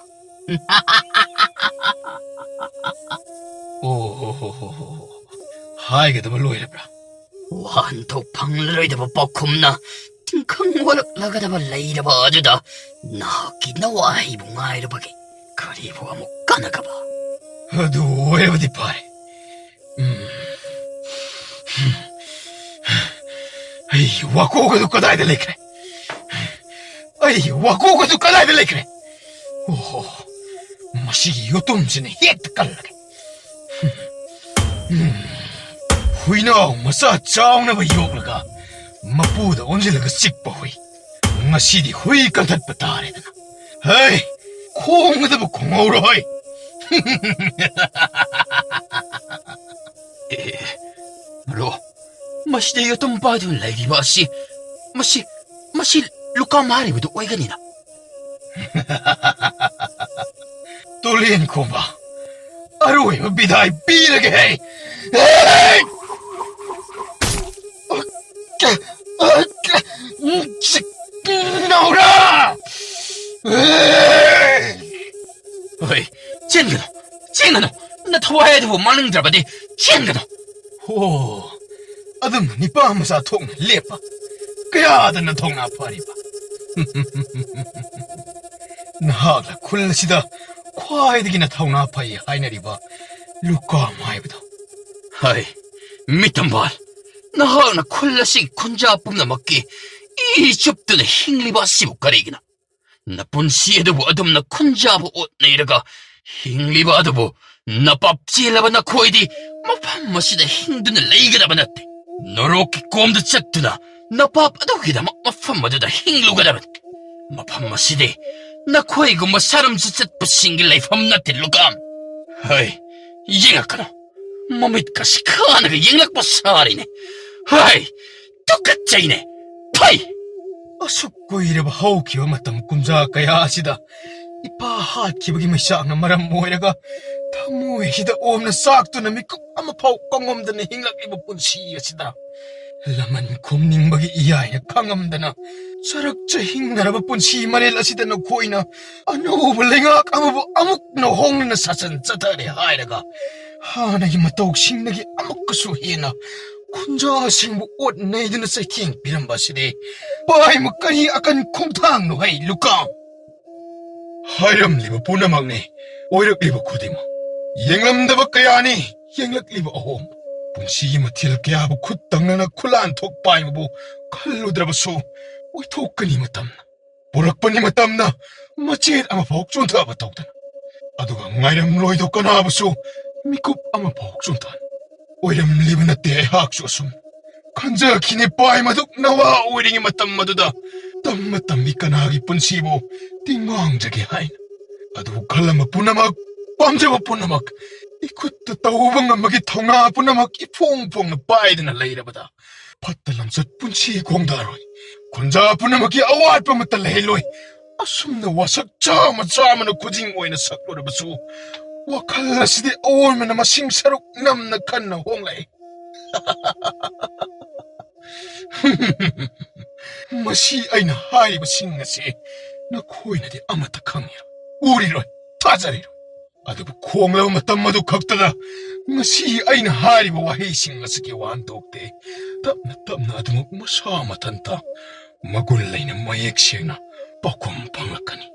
ꯑꯣ ꯍꯣ ꯍꯣ ꯍꯣ ꯍꯣ ꯍꯣ꯫ ꯍꯥꯏꯒꯗꯕ ꯂꯣꯏꯔꯕ꯭ꯔꯥ? ꯋꯥꯍꯟꯊꯣꯛ ꯐꯪꯂꯔꯣꯏꯗꯕ ꯄꯥꯎꯈꯨꯝꯅ ꯇꯤꯡꯈꯪ ꯑꯣꯜꯂꯛꯂꯒꯗꯕ ꯂꯩꯔꯕ ꯑꯗꯨꯗ ꯅꯍꯥꯛꯀꯤ ꯅꯋꯥꯍꯩꯕꯨ ꯉꯥꯏꯔꯕꯒꯤ ꯀꯔꯤꯕꯨ ꯑꯃꯨꯛ ꯀꯥꯟꯅꯒꯕ? ꯑꯗꯨ ꯑꯣꯏꯔꯕꯗꯤ ꯐꯔꯦ꯫ ꯎꯝ꯫ ꯑꯩ ꯋꯥꯀꯣꯛ ꯑꯗꯨ ꯀꯗꯥꯏꯗ ꯂꯩꯈ꯭ꯔꯦ? ꯑꯩ ꯋꯥꯀꯣꯛ ꯑꯗꯨ ꯀꯗꯥꯏꯗ ꯂꯩꯈ꯭ꯔꯦ? ꯑꯣꯍꯣ, ꯃꯁꯤꯒꯤ ꯌꯣꯇꯨꯝꯁꯤꯅ ꯍꯦꯛꯇ ꯀꯜꯂꯒꯦ꯫ ꯎꯝ꯫ ꯍꯨꯏꯅꯥꯎ ꯃꯆꯥ ꯆꯥꯎꯅꯕ ꯌꯣꯛꯂꯒ ꯃꯄꯨꯗ ꯑꯣꯟꯁꯤꯜꯂꯒ ꯆꯤꯛꯄ ꯍꯨꯏ꯫ ꯉꯁꯤꯗꯤ ꯍꯨꯏ ꯀꯟꯊꯠꯄ ꯇꯥꯔꯦꯗꯅ꯫ ꯍꯩ, ꯈꯣꯡꯒꯗꯕ ꯈꯣꯡꯍꯧꯔꯣꯏ꯫ ꯑꯦ, ꯃꯔꯨꯞ, ꯃꯁꯤꯗ ꯌꯦꯇꯨꯝ ꯄꯥꯏꯗꯨꯅ ꯂꯩꯔꯤꯕ ꯑꯁꯤ, ꯃꯁꯤ, ꯃꯁꯤ ꯂꯨꯀꯥꯝ ꯍꯥꯏꯔꯤꯕꯗꯨ ꯑꯣꯏꯒꯅꯤꯅ꯫ ꯇꯨꯂꯦꯟ ꯈꯣꯝꯕ, ꯑꯔꯣꯏꯕ ꯕꯤꯗꯥꯏ ꯄꯤꯔꯒꯦ ꯍꯦ꯫ ꯍꯦ! ꯅꯧꯔꯥ! ꯍꯣꯏ, ꯆꯦꯟꯒꯅꯨ, ꯆꯦꯟꯒꯅꯨ, ꯅꯊꯋꯥꯏ ꯑꯗꯨꯕꯨ ꯃꯥꯡꯅꯤꯡꯗ꯭ꯔꯕꯗꯤ ꯆꯦꯟꯒꯅꯨ꯫ ꯍꯣ, ꯑꯗꯨꯝꯅ ꯅꯤꯄꯥ ꯃꯆꯥ ꯊꯣꯛꯅ ꯂꯦꯞꯄ꯫ ꯀꯌꯥꯗ ꯅꯊꯧꯅꯥ ꯐꯔꯤꯕ? ꯅꯍꯥꯛꯅ ꯈꯨꯜ ꯑꯁꯤꯗ ꯈ꯭ꯋꯥꯏꯗꯒꯤ ꯅꯊꯧꯅꯥ ꯐꯩ ꯍꯥꯏꯅꯔꯤꯕ ꯂꯨꯀꯥꯝ ꯍꯥꯏꯕꯗꯣ꯫ ꯍꯥꯏ, ꯃꯤꯇꯝꯕꯥꯜ, ꯅꯍꯥꯛꯅ ꯈꯨꯜ ꯑꯁꯤꯒꯤ ꯈꯨꯟꯖꯥ ꯄꯨꯝꯅꯃꯛꯀꯤ ꯏ ꯆꯨꯞꯇꯨꯅ ꯍꯤꯡꯂꯤꯕ ꯑꯁꯤꯕꯨ ꯀꯔꯤꯒꯤꯅꯣ? ꯅꯄꯨꯟꯁꯤ ꯑꯗꯨꯕꯨ ꯑꯗꯨꯝꯅ ꯈꯨꯟꯖꯥꯕꯨ ꯑꯣꯠꯅꯩꯔꯒ ꯍꯤꯡꯂꯤꯕ ꯑꯗꯨꯕꯨ ꯅꯄꯥꯞ ꯆꯦꯜꯂꯕ ꯅꯈꯣꯏꯗꯤ ꯃꯐꯝ ꯑꯁꯤꯗ ꯍꯤꯡꯗꯨꯅ ꯂꯩꯒꯗꯕ ꯅꯠꯇꯦ꯫ ꯅꯣꯔꯣꯛꯀꯤ ꯀꯣꯝꯗ ꯆꯠꯇꯨꯅ ꯅꯄꯥꯞ ꯑꯗꯨꯒꯤꯗꯃꯛ ꯃꯐꯝ ꯑꯗꯨꯗ ꯍꯤꯡꯂꯨꯒꯗꯕꯅꯤ꯫ ꯃꯐꯝ ꯑꯁꯤꯗꯤ ꯅꯈꯣꯏꯒꯨꯝꯕ ꯁꯔꯝꯁꯨ ꯆꯠꯄꯁꯤꯡꯒꯤ ꯂꯩꯐꯝ ꯅꯠꯇꯦ, ꯂꯨꯀꯥꯝ꯫ ꯍꯩ, ꯌꯦꯡꯉꯛꯀꯅꯨ꯫ ꯃꯃꯤꯠꯀꯁꯤ ꯈꯥꯅꯒ ꯌꯦꯡꯂꯛꯄ ꯁꯥꯔꯤꯅꯦ꯫ ꯍꯩ, ꯇꯨꯀꯠꯆꯩꯅꯦ꯫ ꯐꯩ! ꯑꯁꯨꯛ ꯀꯨꯏꯔꯕ ꯍꯧꯈꯤꯕ ꯃꯇꯝ ꯀꯨꯝꯖꯥ ꯀꯌꯥ ꯑꯁꯤꯗ ꯏꯄꯥ ꯍꯥꯠꯈꯤꯕꯒꯤ ꯃꯩꯆꯥꯛꯅ ꯃꯔꯝ ꯑꯣꯏꯔꯒ ꯊꯃꯣꯏꯁꯤꯗ ꯑꯣꯝꯅ ꯆꯥꯛꯇꯨꯅ ꯃꯤꯀꯨꯞ ꯑꯃꯐꯥꯎ ꯀꯪꯉꯝꯗꯅ ꯍꯤꯡꯂꯛꯂꯤꯕ ꯄꯨꯟꯁꯤ ꯑꯁꯤꯗ ꯂꯃꯟ ꯈꯨꯝꯅꯤꯡꯕꯒꯤ ꯏꯌꯥꯏꯅ ꯈꯥꯡꯉꯝꯗꯅ ꯆꯔꯛ ꯆꯍꯤꯡꯅꯔꯕ ꯄꯨꯟꯁꯤ ꯃꯔꯦꯜ ꯑꯁꯤꯗ ꯅꯈꯣꯏꯅ ꯑꯅꯧꯕ ꯂꯩꯉꯥꯛ ꯑꯃꯕꯨ ꯑꯃꯨꯛꯅ ꯍꯣꯡꯅꯅ ꯁꯥꯁꯟ ꯆꯠꯊꯔꯦ ꯍꯥꯏꯔꯒ, ꯍꯥꯟꯅꯒꯤ ꯃꯇꯧꯁꯤꯡꯗꯒꯤ ꯑꯃꯨꯛꯀꯁꯨ ꯍꯦꯟꯅ ꯈꯨꯟꯖꯥꯁꯤꯡꯕꯨ ꯑꯣꯠ ꯅꯩꯗꯨꯅ ꯆꯩꯊꯦꯡ ꯄꯤꯔꯝꯕ ꯑꯁꯤꯗꯤ ꯄꯥꯏꯃ ꯀꯔꯤ ꯑꯀꯟ ꯈꯣꯡꯊꯥꯡꯅꯣ ꯍꯩ ꯂꯨꯀꯥꯝ? ꯍꯥꯏꯔꯝꯂꯤꯕ ꯄꯨꯝꯅꯃꯛꯅꯤ, ꯑꯣꯏꯔꯛꯂꯤꯕ ꯈꯨꯗꯤꯡꯃꯛ꯫ ꯌꯦꯡꯂꯝꯗꯕ ꯀꯌꯥꯅꯤ, ꯌꯦꯡꯂꯛꯂꯤꯕ ꯑꯍꯣꯡꯕ꯫ ꯄꯨꯟꯁꯤꯒꯤ ꯃꯊꯦꯜ ꯀꯌꯥꯕꯨ ꯈꯨꯠ ꯇꯪꯅꯅ ꯈꯨꯂꯥꯟ ꯊꯣꯛ ꯄꯥꯏꯕꯕꯨ ꯈꯜꯂꯨꯗ꯭ꯔꯕꯁꯨ, ꯑꯣꯏꯊꯣꯛꯀꯅꯤ ꯃꯇꯝꯅ꯫ ꯄꯨꯔꯛꯄꯅꯤ ꯃꯇꯝꯅ, ꯃꯆꯦꯠ ꯑꯃꯐꯥꯎ ꯆꯣꯟꯊꯕ ꯇꯧꯗꯅ꯫ ꯑꯗꯨꯒ ꯉꯥꯏꯔꯝꯂꯣꯏꯗꯣ ꯀꯅꯥꯕꯨꯁꯨ ꯃꯤꯀꯨꯞ ꯑꯃꯐꯥꯎ ꯆꯣꯟꯊꯅ꯫ ꯑꯣꯏꯔꯝꯂꯤꯕ ꯅꯠꯇꯦ ꯑꯩꯍꯥꯛꯁꯨ ꯑꯁꯨꯝ꯫ ꯈꯟꯖꯈꯤꯅꯤ ꯄꯥꯏꯃꯗꯨ ꯅꯋꯥ ꯑꯣꯏꯔꯤꯉꯩ ꯃꯇꯝ ꯑꯗꯨꯗ ꯇꯝꯃ ꯇꯝꯃꯤ ꯀꯅꯥꯒꯤ ꯄꯨꯟꯁꯤꯕꯨ ꯇꯤꯡꯉꯥꯡꯖꯒꯦ ꯍꯥꯏꯅ꯫ ꯑꯗꯨꯕꯨ ꯈꯜꯂꯝꯕ ꯄꯨꯝꯅꯃꯛ, ꯄꯥꯝꯖꯕ ꯄꯨꯝꯅꯃꯛ, ꯏꯈꯨꯠꯇ ꯇꯧꯕ ꯉꯝꯕꯒꯤ ꯊꯧꯅꯥ ꯄꯨꯝꯅꯃꯛ ꯏꯐꯣꯡ ꯐꯣꯡꯅ ꯄꯥꯏꯗꯨꯅ ꯂꯩꯔꯕꯗ, ꯐꯠꯇ ꯂꯝꯆꯠ ꯄꯨꯟꯁꯤ ꯈꯣꯡꯗꯥꯔꯣꯏ꯫ ꯈꯨꯟꯖꯥ ꯄꯨꯝꯅꯃꯛꯀꯤ ꯑꯋꯥꯠꯄ ꯑꯃꯠꯇ ꯂꯩꯍꯜꯂꯣꯏ꯫ ꯑꯁꯨꯝꯅ ꯋꯥꯁꯛ ꯆꯥꯝꯃ ꯆꯥꯝꯃꯅ ꯈꯨꯖꯤꯡ ꯑꯣꯏꯅ ꯁꯛꯂꯨꯔꯕꯁꯨ, ꯋꯥꯈꯜ ꯑꯁꯤꯗꯤ ꯑꯑꯣꯟꯕꯅ ꯃꯁꯤꯡ ꯁꯔꯨꯛ ꯅꯝꯅ ꯈꯟꯅ ꯍꯣꯡꯂꯛꯏ꯫ ꯃꯁꯤ ꯑꯩꯅ ꯍꯥꯏꯔꯤꯕꯁꯤꯡ ꯑꯁꯤ ꯅꯈꯣꯏꯅꯗꯤ ꯑꯃꯠꯇ ꯈꯪꯉꯤꯔꯣꯏ, ꯎꯔꯤꯔꯣꯏ, ꯊꯥꯖꯔꯤꯔꯣꯏ꯫ ꯑꯗꯨꯕꯨ ꯈꯣꯡꯂꯕ ꯃꯇꯝ ꯑꯗꯨ ꯈꯛꯇꯗ ꯉꯁꯤ ꯑꯩꯅ ꯍꯥꯏꯔꯤꯕ ꯋꯥꯍꯩꯁꯤꯡ ꯑꯁꯤꯒꯤ ꯋꯥꯍꯟꯊꯣꯛꯇꯤ ꯇꯞꯅ ꯇꯞꯅ ꯑꯗꯨꯃꯛ ꯃꯁꯥ ꯃꯊꯟꯇ ꯃꯒꯨꯟ ꯂꯩꯅ ꯃꯌꯦꯛ ꯁꯦꯡꯅ ꯄꯥꯎꯈꯨꯝ ꯐꯪꯂꯛꯀꯅꯤ꯫